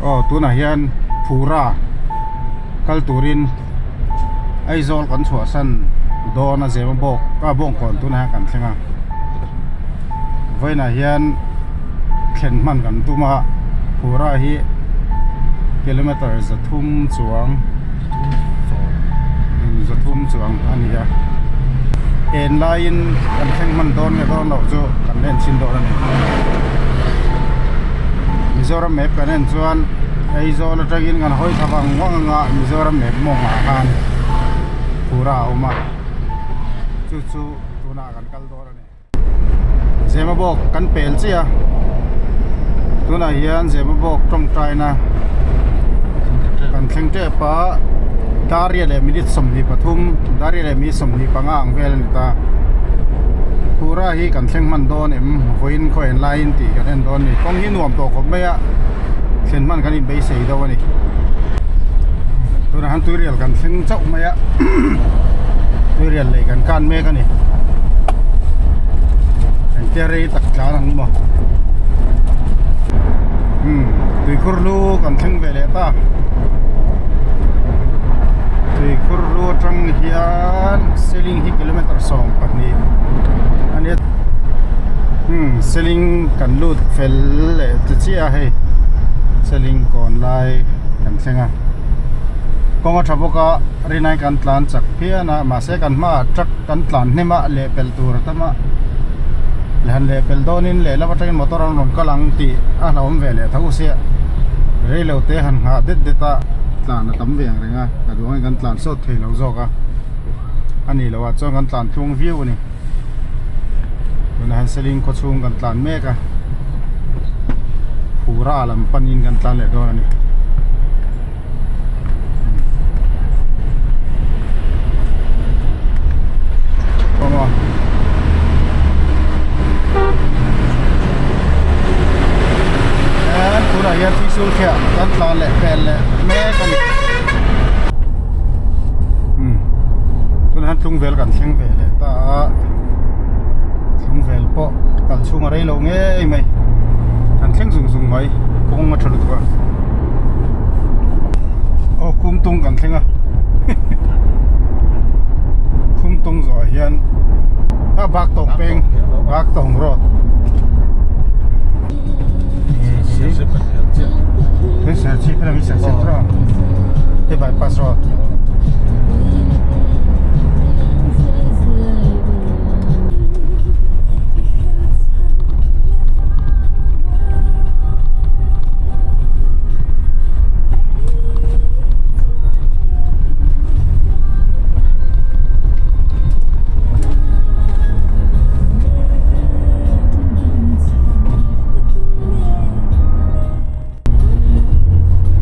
Aw tunah hian Phura kal turin Aizawl kan chhuahsan dawn a zema bawk a bawngkawn tunah hian kan thleng a vawiinah hian thlen hman kan tum a Phura hi kilometer 300 chuang 300 chuang a ni a en laiin kan thleng hman dawn nge dawn loh chu kan en chhin dawn a ni Mizoram map kan en chuan Aizawl atangin kan hawi thla vang vang anga Mizoram map mawngah khan Phura a awm a chu chu tunah kan kal dawn a ni. Zemabawk kan pel chiah a tunah hian Zemabawk tawngtaina kan thleng tep a dar riat leh minute 23 dar riat leh minute 25 ang vel a ni ta Phura hi kan thleng hman dawn em vawiin khaw en laiin tih kan en dawn a ni kawng hi nuam tawh khawp mai a thlen hman kan inbeisei deuh a ni tunah hian tuirial kan thleng chauh mai a tuirial lei kan kan mek a ni engtia rei tak tlan ang maw umm tuikhur lu kan thleng ve leh ta tuikhur lu atang hian seling hi kilometer 12 a nia umm seling kan lut fel leh ta chiah a hei seling kawn lai kan thleng a kawng a tha bawk a rinai kan tlan chak phian a mahse kan hmaah truck kan tlan hnem a lehpelh tur a tam a han lehpelh dawnin lehlam atangin motor an rawn kal ang tih a hlauhawm ve leh tho sia reilo te han nghah det det a tlan a tam ve ang reng a ka duh angin kan tlan sawt thei lo zawk a a nih loh ah chuan kan tlan tluang viau a ni tunah hian seling khaw chhung kan tlan mek a phura lam panin kan tlan leh dawn a ni. Tunah hian thil khiah kan tlan leh pel leh mek a ni tunah hian tlung vel kan thleng ve leh ta a tlung vel pawh kal chhung a rei lo ngei mai kan thleng zung zung mai kawng a tha lutuk a. Aw khumtung kan thleng a khumtung zawh ah hian a bak tawng peng bak tawng road hei serchhip lam hi serchhip road hei bypass road.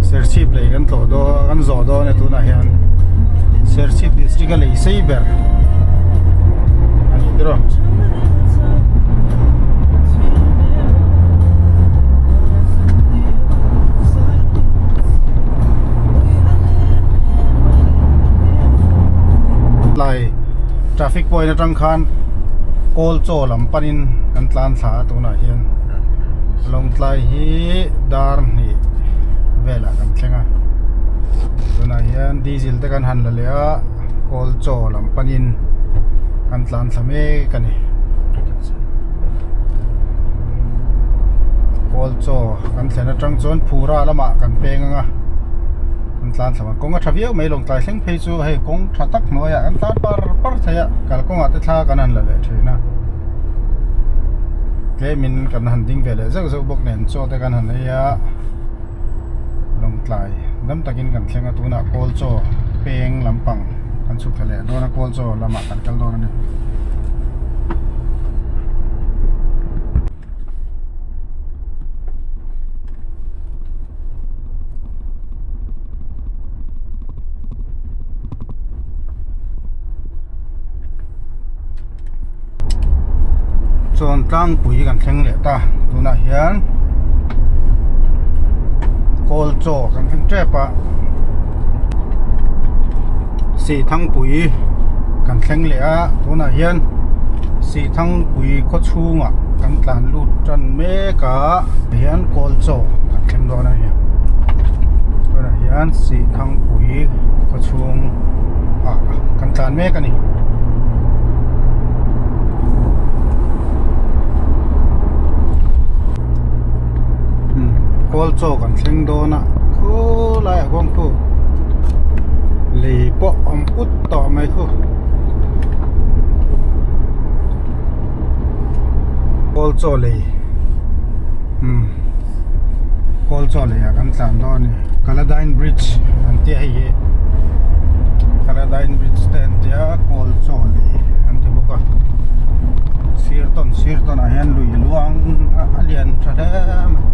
Serchhip lei kan tlawh dawn kan zawh dawn e tunah hian Serchhip district a lei sei ber a ni tiraw. Tlai traffic point atang khan kawl chaw lam panin kan tlan thla a tunah hian Lawngtlai hi dar hnih velah kan thleng a tunah hian diesel te kan han la leh a kawl chaw lam panin kan tlan thla mek a ni. Kawl chaw kan thlen atang chuan Phura lamah kan peng anga kan tlan thla ang kawng a tha viau mai Lawngtlai thleng phei chu hei kawng tha tak hnuaiah kan tlan par par thei a kalkawngah te thla kan han la leh thin a tlemin kan han ding ve leh zeuh zeuh bawk nen chaw te kan han ei a Lawngtlai dam takin kan thleng a tunah kawl chaw peng lampang kan chhuk thla leh dawn a kawl chaw lamah kan kal dawn a ni. Chuan tlangpui kan thleng leh ta tunah hian kawl chaw kan thleng tep a Sihthangpui kan thleng leh a tunah hian Sihthangpui khaw chhungah kan tlan lut tan mek a hian kawl chaw kan thleng dawn a ni. Tunah hian Sihthangpui khaw chhung ah kan tlan mek a ni. Kawl chaw kan thleng dawn a khulai ah khuan khu lei pawh a awm put tawh mai khu. Kawl chaw lei umm kawl chaw lei ah kan tlan dawn a ni Kaladine bridge an tia hei hi Kaladine bridge te an tia kawl chaw lei an ti bawk a sir tawn sir tawn ah hian lui luang a lian tha hle mai.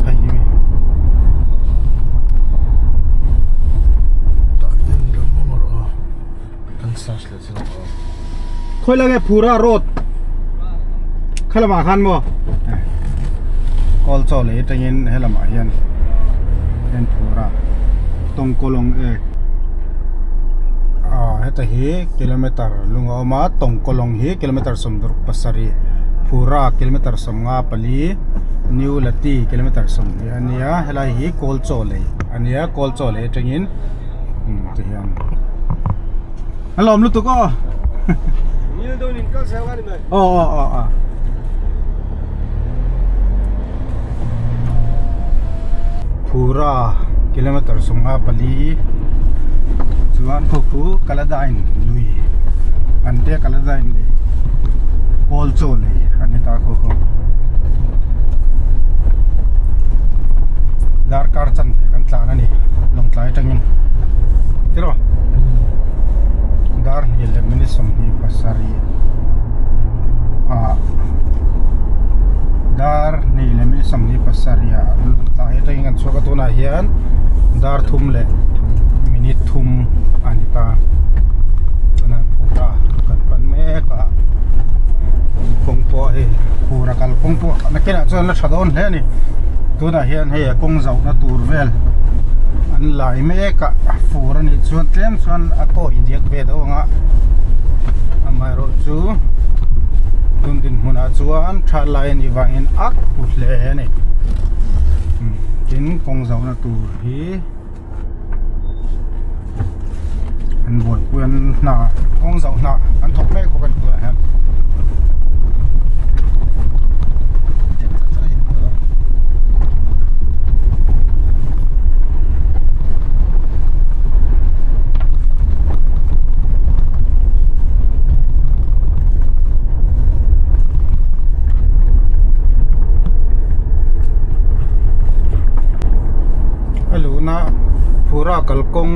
Hei hi Khawi lai nge Phura road kha lamah khan maw kawl chaw lei atangin he lamah hian hian Phura tawngkawlawng e ah heta hi kilometer lung a awm a tawngkawlawng hi kilometer sawmruk pasarih Phura kilometer sawmnga pali New Lati kilometer sawmhnih a nia helai hi kawl chaw lei a nia kawl chaw lei atangin ti hian a lawm lutuk aw aw aw aw aw Phura kilometer 54 chuan khu khu Kaladine lui an tia Kaladine lui kawl chaw lei a ni ta khu khu darkar chanve kan tlan a ni lawngtlai atangin tiraw dar hnih leh minute 27 ah dar hnih leh minute 27 ah tlai atangin kan chhuak a tunah hian dar thum leh minute thum a ni ta tunah phura kan pan mek a kawng pawh hei phura kal kawng pawh nakinah chuan la tha dawn hle a ni tunah hian hei a kawng zauhna tur vel an lai mek a fur a nih chuan tlem chuan a kawi diak ve deuh ang a amaherawh chu tun dinhmunah chuan tha lai a nih vangin a khu hle a ni tin kawng zauhna tur hi an buaipui an hna kawng zauh hna an thawk mek bawk a ni tunah hian. A luhna phura kalkawng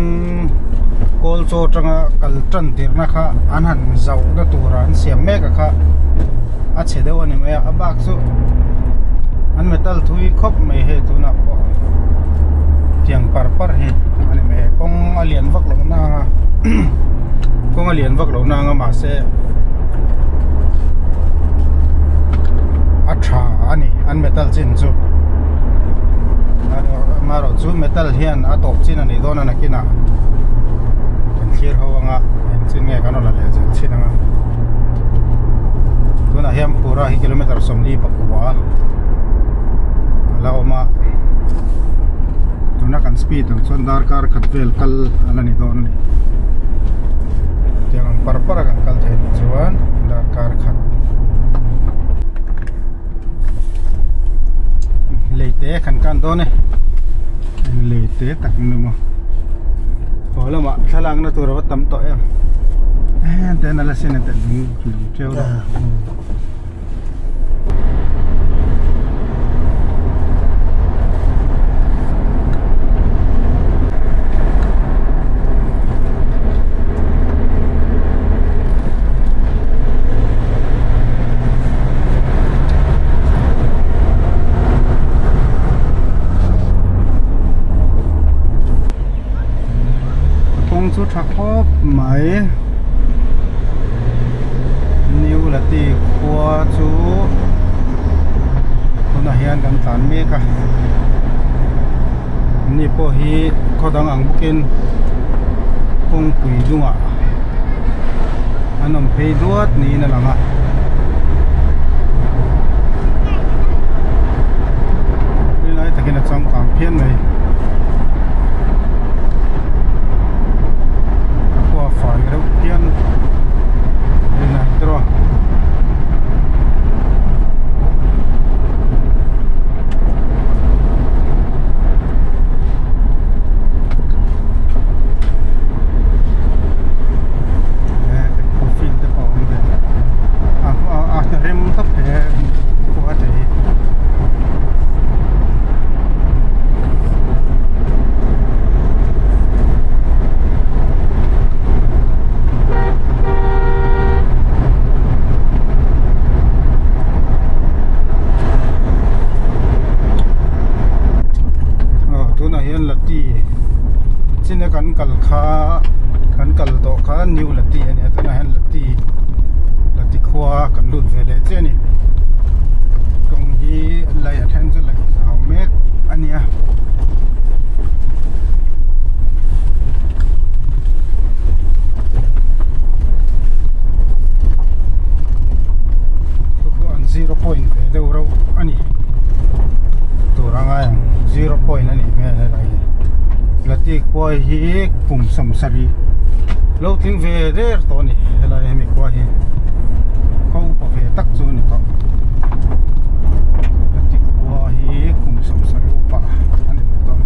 kawl chaw atanga kal tan tirna kha an han zauhna tura an siam mek a kha a chhe deuh a ni mai a a bak chu an metal thui khawp mai hei tunah pawh tiang par par hi a ni mai kawng a lian vak loh na anga kawng a lian vak loh na anga mahse a tha a ni an metal chin chu amaherawh chu metal hian a tawp chin a nih dawn a nakinah kan thlir ho anga eng chin nge kan rawn la leh zel thin anga tunah hian phura hi kilometer 44 a la awm a tuna kan speed ang chuan darkar khat vel kal a la ni dawn a ni tiang ang par par a kan kal theih loh chuan darkar khat lei te kan kan dawn e eng lei te tak ni maw haw lamah thlalak na tur a va tam tawh em heng te an la sin a telh lung lung teuh deuh. Kawng chu tha khawp mai New Lati khua chu tunah hian kan tlan mek a ni pawh hi khaw dang ang bawkin kawngpui dungah an awm phei duat niin a lang a. changkang phian mai a khua fai reuh phian rin a tawh a. Coffee te pawh a awm ve a a rem tawp he khua te hi. Aw tunah hian lati china kan kal kha kan kal tawh kha new lati a nia tunah hian lati lati khua kan lut ve leh chiah a ni kawng hi lei a then chu lei zau mek a nia. Zero point ve deuh reuh a ni tur a ngai ang zero point a nih hmel helai hi lati khua hi kum sawmsarih lo tling ve der tawh a ni helai hemi khua hi khaw upa ve tak chu a ni tawh lati khua hi kum sawmsarih upa a ni ve tawh a ni.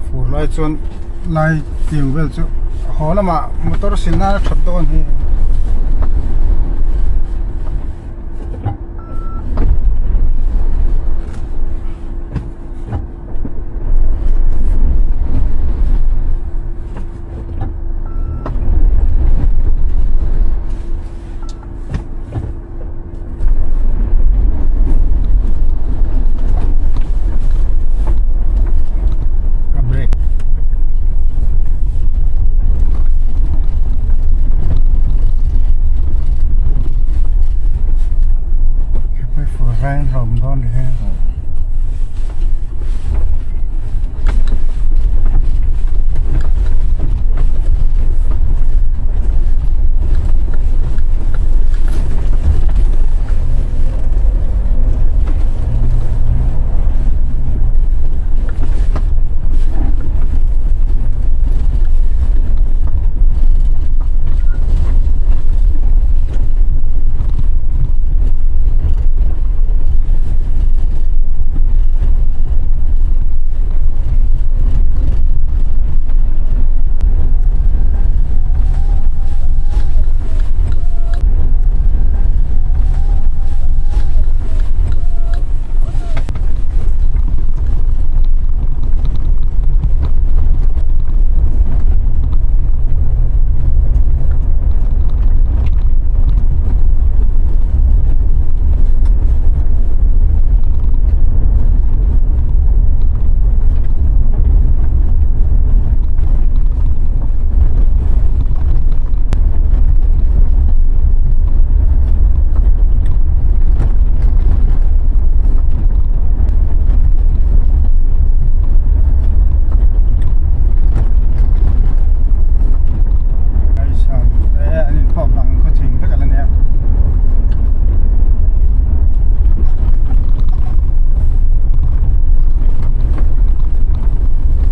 Fur lai chuan lai tiang vel chu haw lamah motor sil nan a that dawn hi. A brake Hei fur reng hlawm dawn ni he.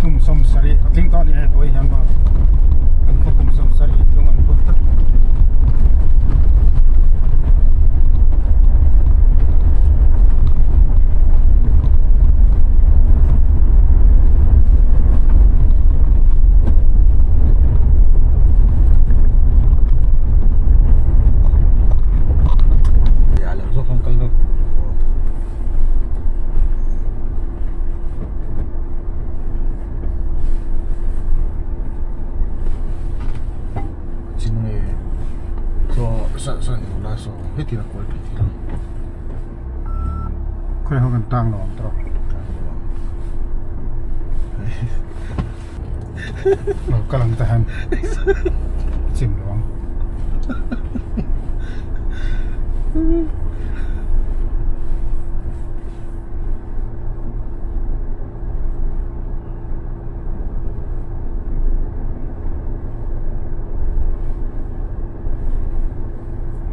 Kum sawmsarih a tling tawh a ni hei pawh hian kan khaw kum sawmsarih lung an phun tlat. Khawi ho kan tang lo ang tawh. Lo kal ang ta hian chim lo ang.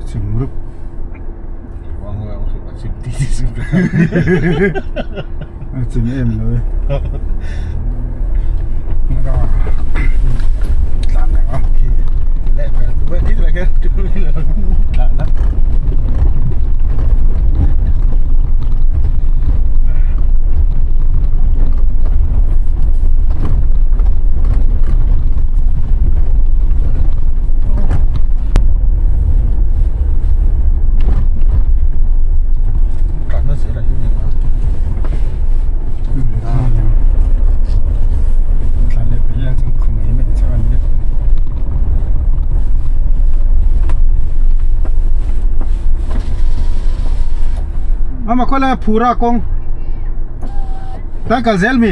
Chim rup. A chim em lo e. Tlan leh ang. Leh leh tlan na. Ama khawlai phura kawng tan kal zel mi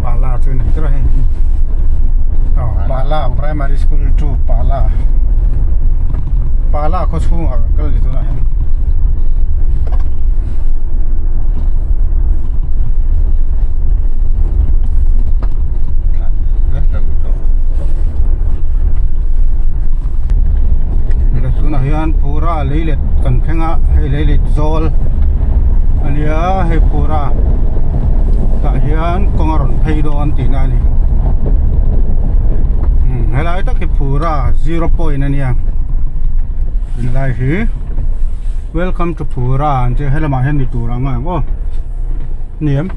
Pala chu ni tawh hei aw Pala primary school chu Pala Pala khaw chhungah kan kal ni tunah hian. Tunah hian Phura leilet kan thleng a hei leilet zawl a nia hei Phura tah hian kawng a rawn phei dawn tihna a ni helai tak hi Phura zero point a nia helai hi. Welcome to Phura an tih a helamah hian ni tur ang a ang aw ni em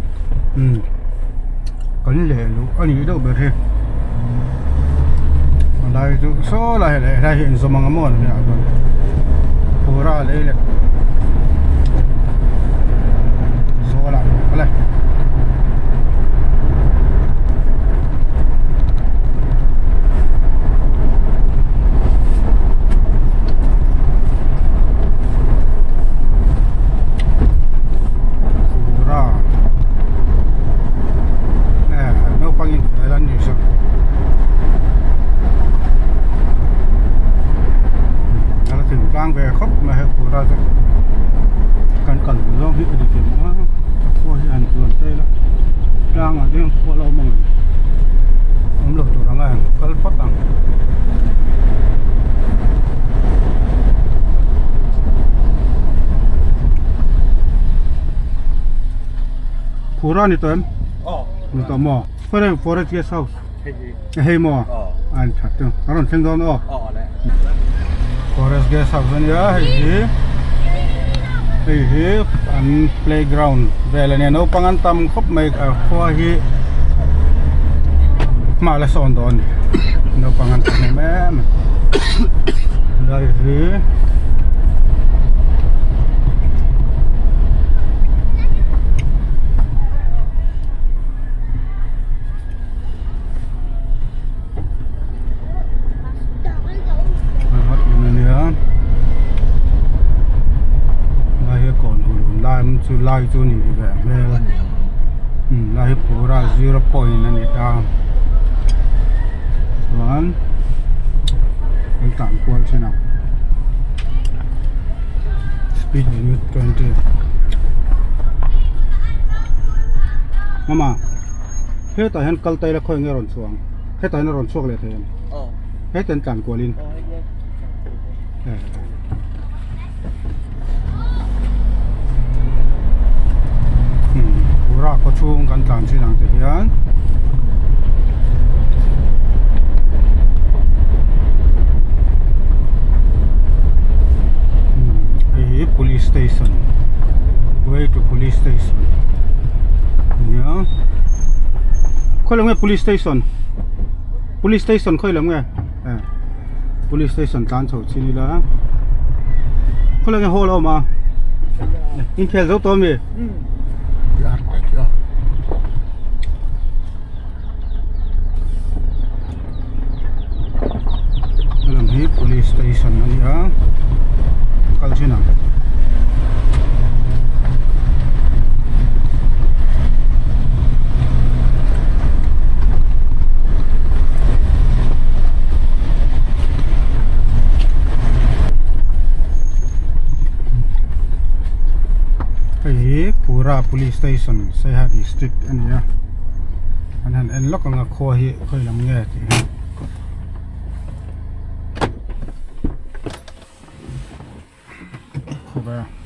umm kan leh luh a nih deuh ber hi a lai chu saw lai leh helai hi inzawm ang a maw ni ah chuan Phura lei leh zawl ah awle. Phura eh naupang in hmel an ni zawk a la thing tlang ve khawp mai hei phura chu kan kal zawng hi a dik em a khua hi han tluan phei la tlangah te hian khua la awm ang awm lo tur anga heng kal phawt ang. Phura ni tawh em? Ni tawh maw? Khawi forest guest house hei maw? A in that chu a rawn thleng dawn aw. Forest guest house ania hei hi hei hi an playground vel ania naupang an tam khawp mai a khua hi hma la sawn dawn a ni naupang an tam em em a lai hi Chu lai chu nih ve hmel umm lai hi pura zero point a ni ta chuan an tlan kual thin a speed limit 20 mama hetah hian kal taila khawi nge rawn chhuah ang. Hetah hian a rawn chhuak leh thei ang. Heta an tlan kualin. Pura khaw chhung kan tlan chin ang te hian. Hei hi police station way to police station nia khawi lam nge police station. Police station khawi lam nge eh police station tlan chho chin ila khawi lam nge hall a awm a inkhel zo tawh ami helam hi police station a ni a kal chin ang. Phura Police Station Saiha District a ni a an han en lawk ang a khua hi khawi lam nge tih hi. Khawvel.